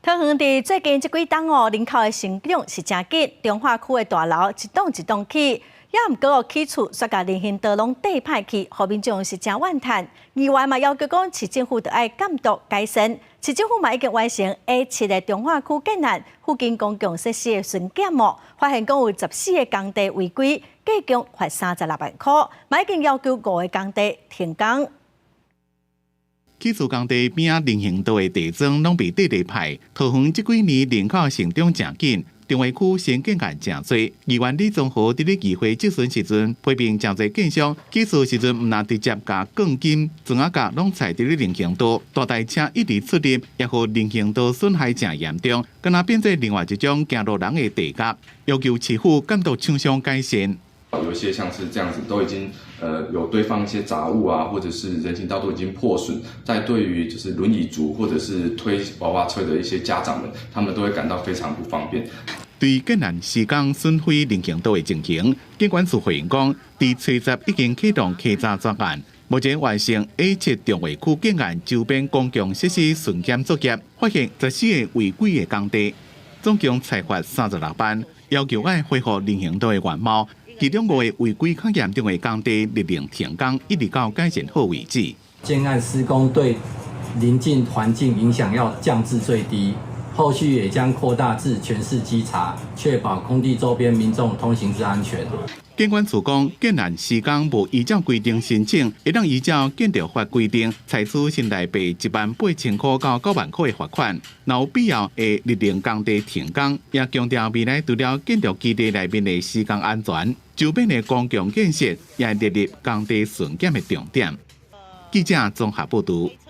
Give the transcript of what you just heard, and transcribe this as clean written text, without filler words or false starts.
桃園佇最近這幾冬哦，人口的成長是誠緊，重劃區的大樓一棟一棟起，也毋過哦起厝煞共人行道攏硩歹去，予民眾是誠怨嘆。議員嘛要求講市政府著愛監督改善，市政府嘛已經完成 A7的重劃區建案附近公共設施的巡檢哦，發現講有14個工地違規，計共罰36萬箍，嘛已經要求五個工地停工。起厝工地邊仔人行道的地磚攏被硩䆀，桃園這幾年人口成長誠緊，重劃區新建案誠濟。議員李宗和佇咧議會質詢時陣，批評誠濟建商起厝時陣毋但直接共鋼筋、磚仔角攏踩佇咧人行道，大台車一直出入，也予人行道損害誠嚴重，敢若變做另外一種行路人的地獄，要求市府監督廠商改善。有一些像是這樣子，都已經有堆放一些雜物啊，或者是人行道都已經破損，在對於就是輪椅族或者是推娃娃車的一些家長們，他們都會感到非常不方便。對建案施工損毀人行道的情形，建管處回應講，佇初十已經啟動稽查專案，目前完成 A7重劃區建案周邊公共設施巡檢作業，發現14個違規的工地，總共裁罰36萬，要求愛恢復人行道的原貌。其中五個違規較嚴重的工地，勒令停工，一直到改善好為止。建案施工對鄰近環境影響要降至最低，後續也將擴大至全市稽查，確保工地周邊民眾通行之安全。建管處講，建案施工無依照規定申請，會當依照建築法規定，採取新台幣18,000箍到90,000箍的罰款。若有必要，會勒令工地停工。也強調未來除了建築基地內面的施工安全，周邊的公共建設也列入工地巡檢的重點。記者綜合報導。